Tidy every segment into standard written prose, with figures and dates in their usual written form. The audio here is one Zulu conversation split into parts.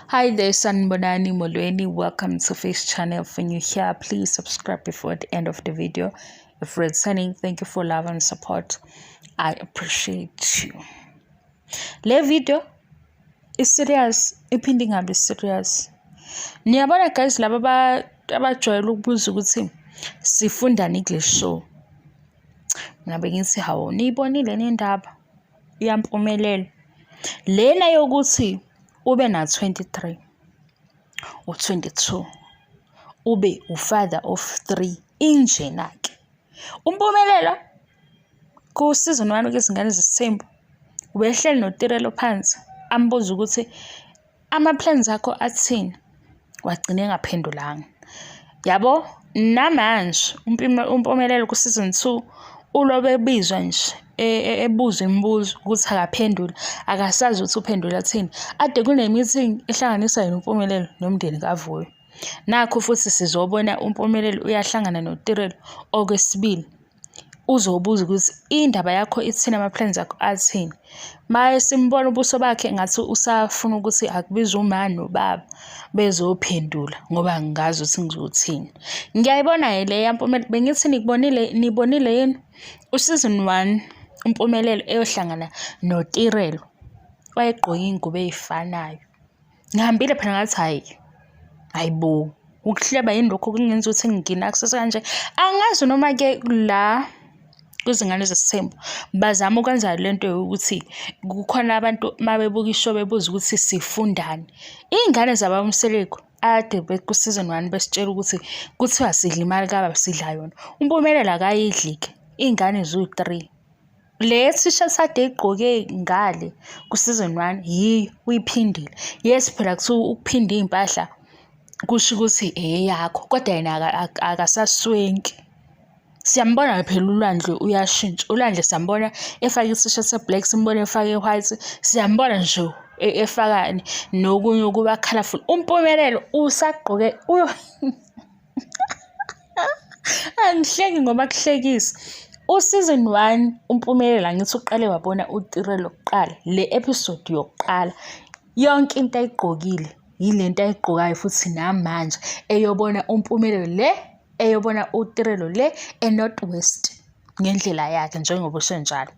Hi there, Sanibonani Molweni. Welcome to Face Channel. If you're new here, please subscribe before the end of the video. If returning, thank you for love and support. I appreciate you. Le video is serious, iphinde ingabi serious. Niyabona guys, laba abajwayele ukubuza ukuthi sifundani kule show. Mina bengithi hawu, niyibonile nendaba yaMpumelelo. Lena yokuthi ube na-23, u-22, ube u-father of 3 injena-ke. UMpumelelo ku-season 1 kwizingane zesithembu ubehleli noTirelo phansi ambuza ukuthi ama-plans akho athini, wagcina engaphendulanga. Yabo namanje uMpumelelo ku-season 2 ulobe ebizwa nje ebuzwa imibuzo ukuthi akaphendule, akasazi ukuthi uphendula athini. Ade kune-meeting ehlanganisa yena uMpumelelo nomndeni kaVuyo. Nakhu futhi sizobona uMpumelelo uyahlangana noTirelo okwesibili. Uzobuza ukuthi indaba yakho ithini, ama-plans akho athini. Maye simbona ubuso bakhe ngathi usafuna ukuthi akubizwe uma nobaba bezophendula ngoba ngingazi ukuthi ngizothini. Ngiyayibona-ke le yaMpumelelo, bengithi nikubonile, nibonile yini? U-season 1 uMpumelelo eyohlangana noTirelo wayegqoke iy'ngubo ey'fanayo. Ngihambile phela ngathi hhayi, hhayi bo, ukuhleba yini lokhu okungenza ukuthi ngingene kanje. Angazi noma-ke la kwizingane zesithembu bazama ukwenza le nto yokuthi kukhona abantu uma bebuka i-show bebuza ukuthi sifundani. Iy'ngane zabakwaMseleku ade ku-season 1 besitshela ukuthi kuthiwa sidla imali kababa sidla yona. UMpumelelo akayidli-ke, iy'ngane ziwu-3. Le t-shirt ade eyigqoke ngale ku-season 1 yiyo uyiphindile. Yes, phela kuthiwa ukuphinda iy'mpahla kusho ukuthi eyakho, kodwa yena akasaswenki. Siyambona phela uLwandle uyashintsha. ULwandle siyambona efake i-t-shirt e-black, simbone efake e-white, siyambona nje efaka nokunye ukuba colourful. UMpumelelo usagqoke angihleki ngoba kuhlekisa. U-season 1 uMpumelelo angithi uqale wabona uTirelo kuqala, le episode yokuqala. Yonke into ayigqokile yilento ayigqokayo futhi namanje eyobona uMpumelelo le, eyobona uTirelo le e-North West ngendlela yakhe njengoba usenjalo.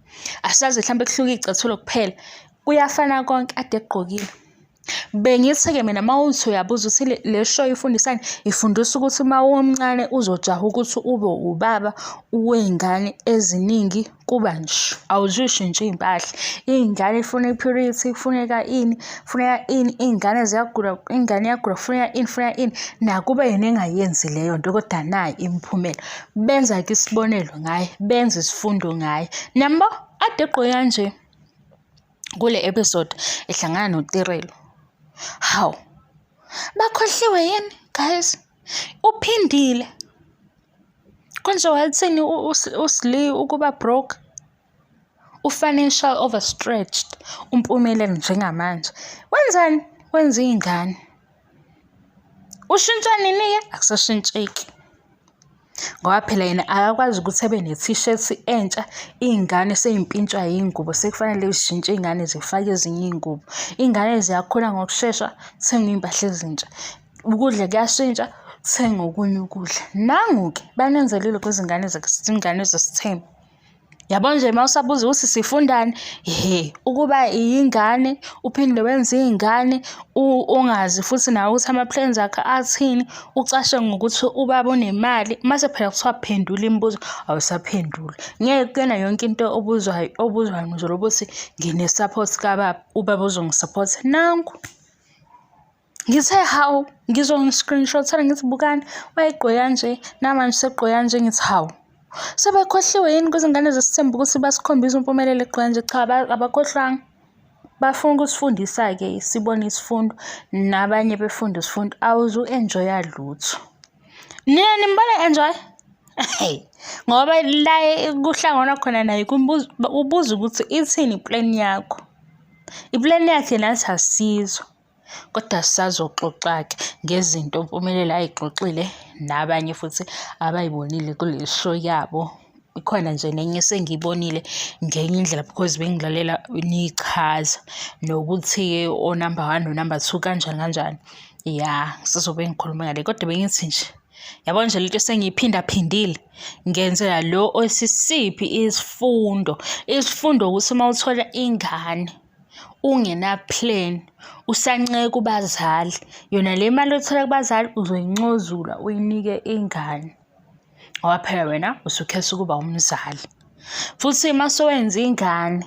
Asazi mhlampe kuhluke iy'cathulo kuphela, kuyafana konke ade ekugqokile. Bengithi-ke mina uma uthi uyabuza ukuthi le show ifundisani, ifundisa ukuthi uma umncane uzojaha ukuthi ube ubaba wey'ngane eziningi kuba nje awuzuyishintsha iy'mpahla. Iy'ngane ifuna i-purity, kufuneka ini, kufuneka ini, iy'ngane ziyagula, ingane iyagula, kufuneka ini, kufuneka ini. Nakuba yena engayenzi leyo nto kodwa nayi imiphumela. Benza-ke isibonelo ngaye, benza isifundo ngaye. Niyambo ade egqoke kanje kule episode ehlangana noTirelo. Hawu, bakhohliwe yini guys? Uphindile. Konje wathini uSli ukuba broke? U-financial overstretched uMpumelelo njengamanje. Wenzani? Wenza iy'ngane. Ushintsha nini-ke? Akusashintsheki. Ngoba phela yena akakwazi ukuthi abe ne-t-shirt entsha, iy'ngane sey'mpintshwa yiy'ngubo, sekufanele zishintshe iy'ngane zifake ezinye iy'ngubo. Iy'ngane ziyakhula ngokushesha, kuthengwe iy'mpahla ezintsha. Ukudla kuyashintsha, kuthengwe okunye ukudla. Nangu-ke banenzelile kwizingane izingane zesithembu. Yabo nje uma usabuza ukuthi sifundani, hhe, ukuba yingane uphinde wenze iy'ngane ungazi futhi nawe ukuthi ama-plans akho athini, ucashe ngokuthi ubaba unemali, mase phela kuthiwa phendula imibuzo, awusaphenduli. Ngeke kuyona yonke into obuzwayo obuzwayo uzolobe uthi ngine-support kababa, ubaba uzongi-support-a. Nangu. Ngithe hawu, ngizongi-screenshot-ela ngithi bukani, wayegqoke kanje, namanje usegqoke kanje, ngithi hawu. Sebekhohliwe yini kwizingane zesithembu ukuthi basikhombise uMpumelelo egqoke kanje? Cha, abakhohlwanga. Bafuna ukusifundisa-ke sibone isifundo nabanye befunde isifundo. Awuzu-enjoy-a lutho. Nina nimbona e-enjoy? Ngoba la kuhlanganwa khona naye ubuza ukuthi ithini i-plan yakho. I-plan yakhe nathi asiyizwa. Kodwa sisazoxoxa-ke ngezinto uMpumelelo ayixoxile nabanye futhi abayibonile kule show yabo. Ikhona nje nenye esengiyibonile ngenye indlela because bengilalela niyichaza nokuthi-ke o-number one no-number two kanjani kanjani. Ya, ngisazobe ngikhuluma ngale kodwa bengithi nje yabo nje lento esengiyiphindaphindile ngenzela lo osisiphi isifundo. Isifundo ukuthi uma uthola ingane ungena-plan usanceke kubazali, yona le mali oyithola kubazali uzoyincozula uyinike ingane. Ngoba phela wena usukhetha ukuba umzali. Futhi uma sewenza ingane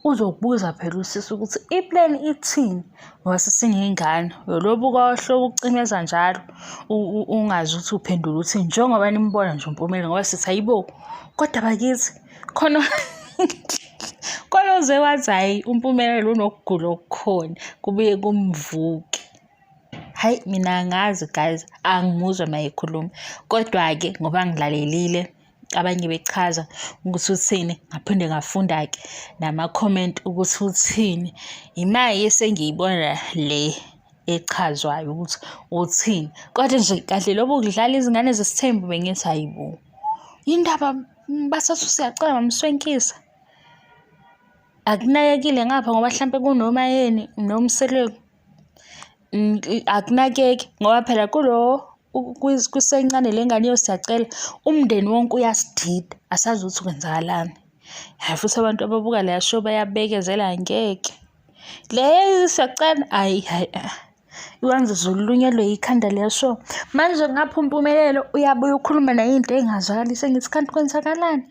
uzokubuza phela usisi ukuthi i-plan ithini ngoba sesiney'ngane. Uyolobuka ohlobo ucimeza njalo ungazi ukuthi uphendula uthini njengoba nimbona nje uMpumelelo ngoba sithi hayibo kodwa bakithi khona khona oze wathi hhayi uMpumelelo unokugula okukhona kubuye kumvuke. Hhayi mina angazi guys, angimuzwa uma ekhuluma. Kodwa-ke ngoba ngilalelile abanye bechaza ukuthi uthini, ngaphinde ngafunda-ke nama-comment ukuthi uthini. Imali esengiyibona le echazwayo ukuthi uthini. Kodwa nje kahle lobu kudlala izingane zesithembu bengithi hhayi bo, yindaba bathatha uSiyacela bamswenkisa. Akunakekile ngapha ngoba hlampe kunoMaYeni noMseleku. Akunakeki ngoba phela kulo kusencane le ngane yoSiyacela umndeni wonke uyasidida asazi ukuthi kwenzakalani. Hhayi futhi abantu ababuka leya show bayabekezela ngeke. Le Siyacela hhayi hhayi iwenza uzulunyelwe yikhanda leya show. Manje ngapha uMpumelelo uyabuya ukhuluma naye into engazwakali sengithi kanti kwenzakalani?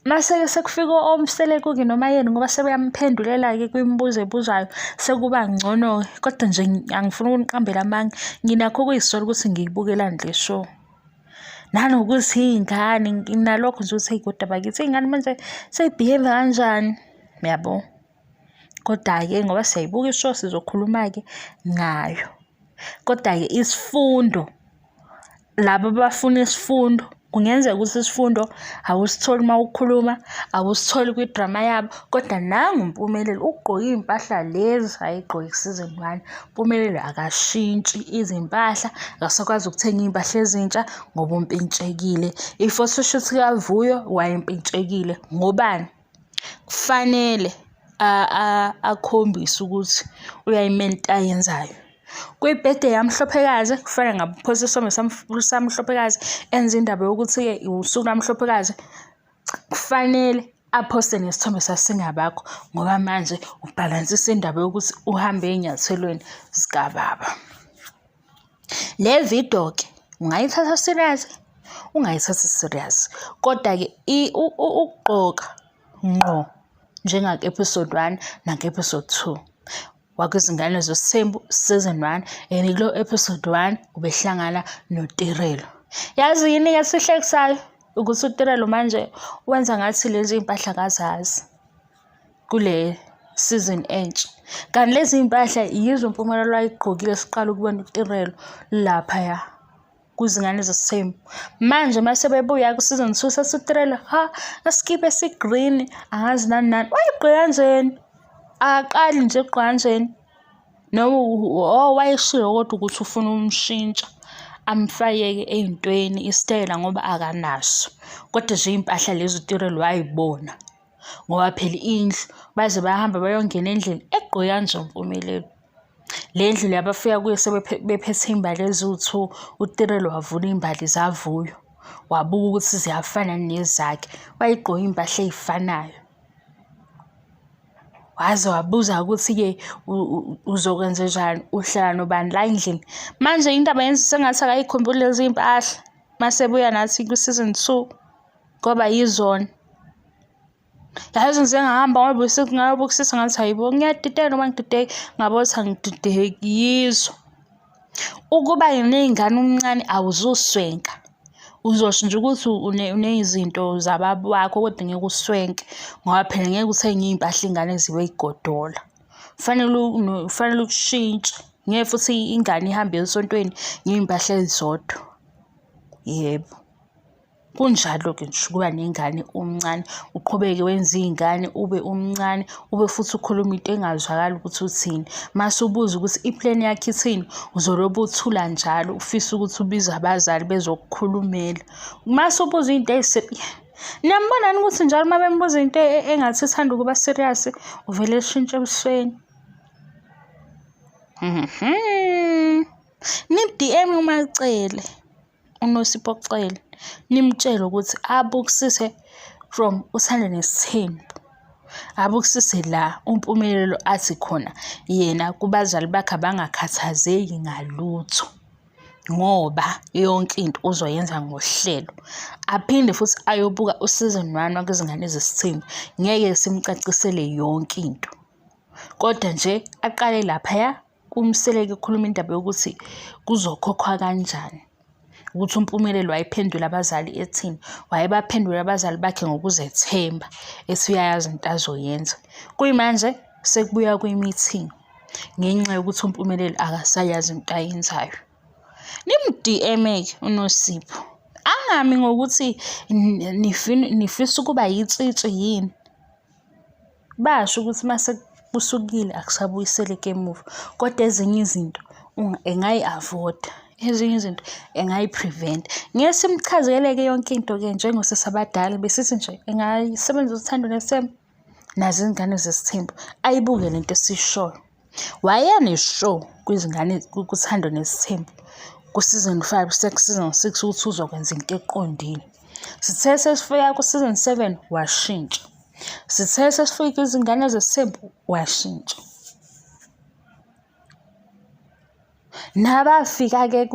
Mase-ke sekufika oMseleku-ke noMaYeni ngoba sebeyamphendulela-ke kwimibuzo ebuzwayo sekuba ngcono-ke. Kodwa nje angifuni ukuniqambela amanga, nginakho ukuyisola ukuthi ngiyibukelani le show. Nanokuthi iy'ngane nginalokho nje ukuthi eyi kodwa bakithi iy'ngane manje sey'bhiheva kanjani, uyabo? Koda-ke ngoba siyayibuka i-show sizokhuluma-ke ngayo. Koda-ke isifundo laba abafuna isifundo kungenzeka ukuthi isifundo awusitholi uma ukhuluma, awusitholi kwi-drama yabo, kodwa nangu uMpumelelo ugqoke iy'mpahla lezi ayey'gqoke ku-season one. Mpumelelo akashintshi izimpahla, akasakwazi ukuthenga iy'mpahla ezintsha ngoba umpintshekile. I-photoshoot kaVuyo wayempintshekile ngobani? Kufanele akhombise ukuthi uyayimela into ayenzayo. Kwi-birthday yaMhlophekazi kufanele ngabe uphosa isithombe saMhlophekazi enze indaba yokuthi-ke usuku lwaMhlophekazi. Kufanele aphoste nesithombe saSingabakho ngoba manje ubhalansisa indaba yokuthi uhambe ey'nyathelweni zikababa. Le video-ke ungayithatha serious, ungayithathi serious, kodwa-ke ukugqoka ngqo njengaku-episode one naku-episode two wakwizingane zesithembu season one and kulo episode one ubehlangana noTirelo. Yazi yini-ke esihlekisayo ukuthi uTirelo manje wenza ngathi lezi iy'mpahla akazazi. Kule season entsha. Kanti lezi iy'mpahla yizo uMpumelelo ayigqokile siqala ukubona uTirelo laphaya kwizingane zesithembu. Manje uma sebebuya ku-season 2 sethi uTirelo ha isikibha esi-green angazi nani nani wayegqoke kanjeni? Akaqali nje ukugqoka kanjeni. Noma oh wayeshilo kodwa ukuthi ufuna ukumshintsha amfake-ke ey'ntweni isitayela ngoba akanaso. Kodwa nje iy'mpahla lezi uTirelo way'bona. Ngoba phela indlu baze bahamba bayongena endlini egqoke kanje uMpumelelo. Le ndlu le abafika kuyo sebephethe iy'mbali eziwu-two, uTirelo wavuna iy'mbali zavuyo. Wabuka ukuthi ziyafana nezakhe, wayegqoke iy'mpahla ey'fanayo. Waze wabuza ukuthi-ke uzokwenzenjani, uhlala nobani la endlini. Manje indaba yenza sengathi akayikhumbuli lezi iy'mpahla mase ebuya nathi kwi-season two ngoba yizona. Yazi ngize ngahamba ngayobukisisa ngathi hhayi bo ngiyadideka noma angidideki, ngabona ukuthi angidideki yizo. Ukuba ney'ngane umncane awuzuswenka, uzosho nje ukuthi unezinto zababa wakho kodwa ngeke uswenke ngoba phela ngeke uthenge iy'mpahla iy'ngane ziyoyigodola. Kufanele kufanele ushintshe, ngeke futhi ingane ihambe iye esontweni ngey'mpahla ey'zodwa, yebo. Kunjalo-ke nje ukuba nengane umncane, uqhubeke wenze iy'ngane ube umncane, ube futhi ukhuluma into engazwakali ukuthi uthini. Mase ubuza ukuthi i-plan yakho ithini, uzolobe uthula njalo ufise ukuthi ubize abazali bezokukhulumela. Mase ubuza iy'nto Niyambona yini ukuthi njalo uma bembuza into engathi ithanda ukuba serious, uvele eshintshe ebusweni. Ni-DM uMaCele, uNosipho Cele, nimtshele ukuthi abukisise from Uthando Nesithembu. Abukisise la uMpumelelo athi khona yena kubazali bakhe abangakhathazeki ngalutho ngoba yonke into uzoyenza ngohlelo. Aphinde futhi ayobuka u-season one wakwizingane zesithembu, ngeke simcacisele yonke into. Kodwa nje aqale laphaya kuMseleku ekhuluma indaba yokuthi kuzokhokhwa kanjani. Ukuthi uMpumelelo wayephendula abazali ethini. Wayebaphendula abazali bakhe ngokuzethemba, ethi uyayazi into azoyenza. Kuyimanje sekubuya kwi-meeting ngenxa yokuthi uMpumelelo akasayazi into ayenzayo. Nimu-DM-ke uNosipho, angami ngokuthi nifisa ukuba yitsitsi yini. Basho ukuthi mase kusukile akusabuyiseleki emuva, kodwa ezinye izinto engayi-avoid-a, ezinye izinto engayi-prevent-a. Ngeke simchazele-ke yonke into-ke njengosisi abadala besithi nje engayisebenzisa uthando nesithembu, nazo izingane zesithembu, ayibuke lento esiyishoyo. Wayene-sure kwizingane kuThando Nesithembu ku-season 5 seku-season 6 ukuthi uzokwenza into eqondile. Sithe sesifika ku-season 7 washintsha. Sithe sesifika kwizingane zesithembu washintsha. Nabafika-ke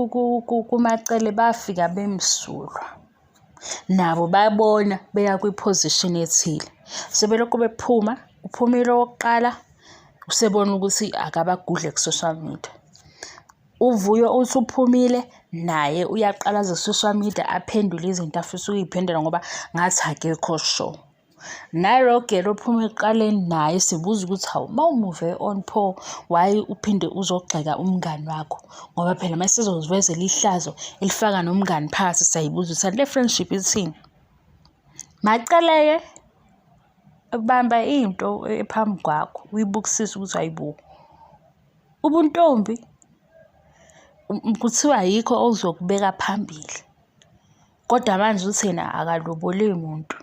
kuMaCele bafika bemsulwa. Nabo babona beya kwi-position ethile. Sebelokhu bephuma, uphumile owokuqala, usebona ukuthi akabagudle ku-social media. UVuyo uthi uphumile naye uyaqalaza ku-social media aphendule izinto afisa ukuy'phendula ngoba ngathi akekho sure. Nalo girl ophuma ekuqaleni naye sibuza ukuthi hawu uma umuve on pho why uphinde uzogxeka umngani wakho ngoba phela uma sizozivezela ihlazo elifaka nomngani phakathi siyayibuza ukuthi le friendship ithini. Macele-ke bamba into ephambi kwakho uyibukisise ukuthi hayibo ubuntombi kuthiwa yikho okuzokubeka phambili. Kodwa manje uthi yena akaloboli muntu.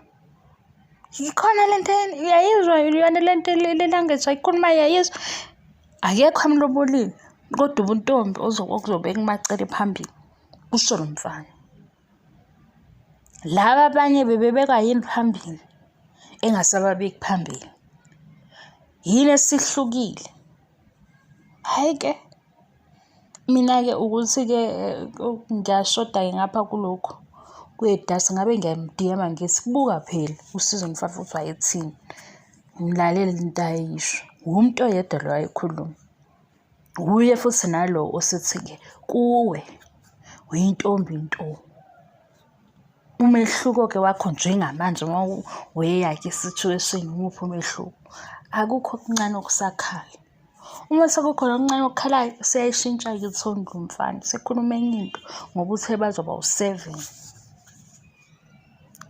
Ikhona le nto uyayizwa yona le nto le language ayikhulumayo uyayizwa. Akekho amlobolile kodwa ubuntombi okuzobeka uMaCele phambili, kusho lo mfana. Laba abanye bebebekwa yini phambili engasababeki phambili? Yini esihlukile? Hhayi-ke. Mina-ke ukuthi-ke ngiyashoda-ke ngapha kulokhu kwedasi ngabe ngiyam-DM-a ngithi buka phela u-season five ukuthi wayethini. Ngilalele into ayeyisho. Umuntu oyedwa lo wayekhuluma. Wuye futhi nalo osethi-ke kuwe uyintombi nto. Umehluko-ke wakho njengamanje uma weya-ke i-situation imuphi umehluko? Akukho okuncane okusakhala. Uma sekukhona okuncane okukhalayo useyayishintsha-ke ithoni lo mfana usekhuluma enye into ngoba uthe bazoba u-seven.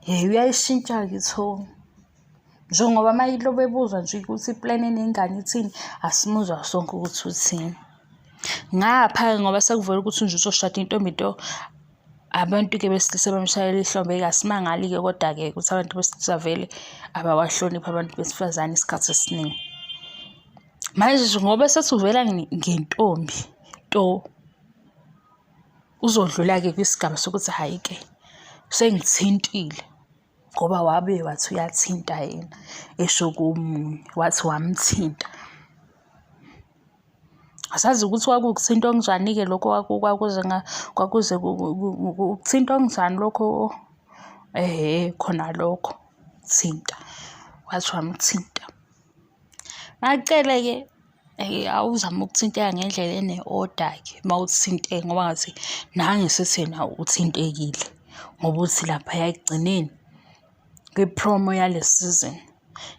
Hheyi uyayishintsha-ke ithoni. Njengoba uma ilobe ebuzwa nje ukuthi i-plan enengane ithini, asimuzwa sonke ukuthi uthini. Ngapha-ke ngoba sekuvele ukuthi nje uzoshada intombi nto, abantu-ke besilisa bamshayela ihlombe-ke asimangali-ke kodwa-ke ukuthi abantu besilisa vele abawahloniphi abantu besifazane isikhathi esiningi. Manje nje ngoba esethi uvela ngentombi nto, uzodlula-ke kwisigaba sokuthi hhayi-ke sengithintile ngoba wabuye wathi uyathinta yena esho komunye wathi wamthinta. Asazi ukuthi kwakuwukuthinta okunjani-ke lokho kwakuze kwakuze ukuthinta okunjani lokho ehhe khona lokho thinta, wathi wamthinta. Ngacela-ke awuzame ukuthinteka ngendlela ene-order-ke uma uthinteka ngoba ngathi nangu esethi yena uthintekile ngoba uthi laphaya ekugcineni kwi-promo yale season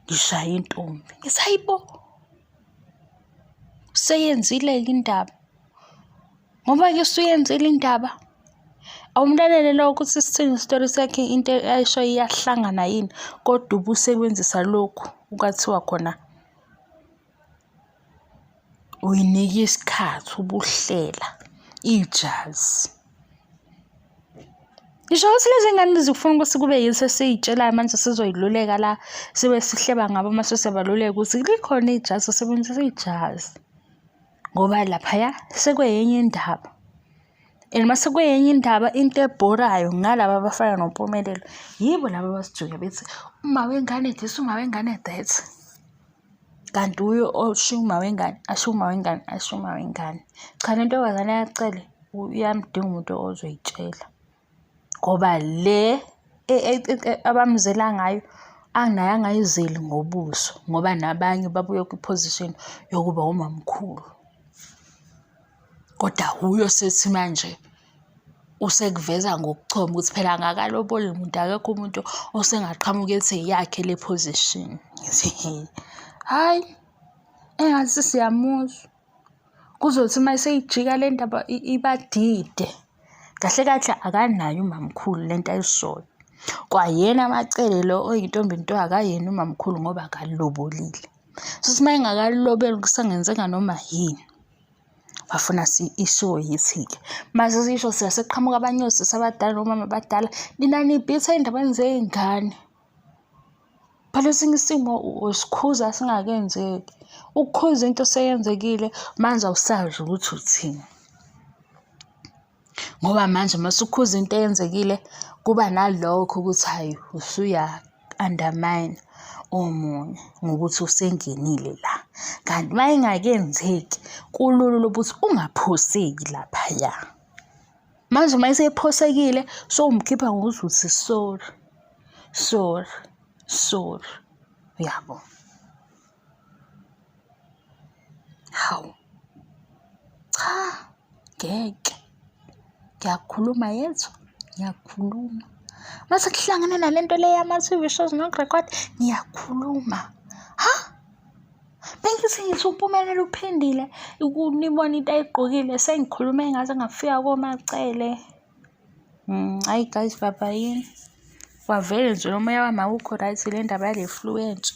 ngishaye intombi. Ngithi hhayi bo! Useyenzile-ke indaba. Ngoba-ke usuyenzile indaba, Awumlalele lo ukuthi sithini isitori sakhe into ayisho iyahlangana yini kodwa ubusebenzisa lokhu ukwathiwa khona uyinika isikhathi ubuhlela ijazi. Ngisho ukuthi lezi ngane zifuna ukuthi kube yiso esiy'tshelayo manje sizoyiluleka la sibe sihleba ngabo mase siyabaluleka ukuthi likhona ijazi usebenzisa ijazi ngoba laphaya sekweyenye indaba. And mase kuyenye indaba into ebhorayo ngalaba abafana noMpumelelo yibo laba abasijuke bethi uma wengane this uma wengane that. Kanti uye oshiya uma wengane, ashiye uma wengane, ashiye uma wengane. Cha le ntombazane yacele uyamdinga umuntu ozoyitshela ngoba le abamzela ngayo naye angayizeli ngobuso ngoba nabanye babuye kwi-position yokuba umamkhulu. Kodwa wuye osethi manje usekuveza ngokuchoma ukuthi phela angakaloboli muntu akekho umuntu osengaqhamuka ethi eyakhe le position. Ngithi he, hhayi engathi siyamuzwa. Kuzothi uma seyijika le ndaba ibadide. Kahle kahle akanaye umamkhulu le nto ayishoyo. Kwayena aMaCele lo oyintombi nto akayena umamkhulu ngoba akalobolile. Shuthi uma engakalobeli kusangenzeka noma yini. Bafuna ishiwo yithi-ke. Mase sisho siyase kuqhamuka abanye osisi abadala nomama abadala, nina nibhitha ey'ndabeni zey'ngane. Phela esinye isimo usikhuza singakenzeki. Ukukhuza into eseyenzekile manje awusazi ukuthi uthini. Ngoba manje uma usukhuza into eyenzekile kuba nalokho ukuthi hhayi usuya-undermine omunye ngokuthi usengenile la. Kanti uma ingakenzeki kulula ukuthi ungaphoseki laphaya. Manje uma esephosekile sowumkhipha ngokuthi uthi sorry, sorry, sorry, uyabo. Hawu, cha ngeke ngiyakhuluma yezwa ngiyakhuluma. Mase kuhlangene nale nto le yama-T_V shows nokurekhoda ngiyakhuluma. Ha? Bengithi ngithi uMpumelelo uphindile nibone into ayigqokile sengikhulume ngaze ngafika koMaCele. Hhayi guys bye-bye-yini. Kwavele nje lo moya wami awukho right le ndaba yale flu entsha.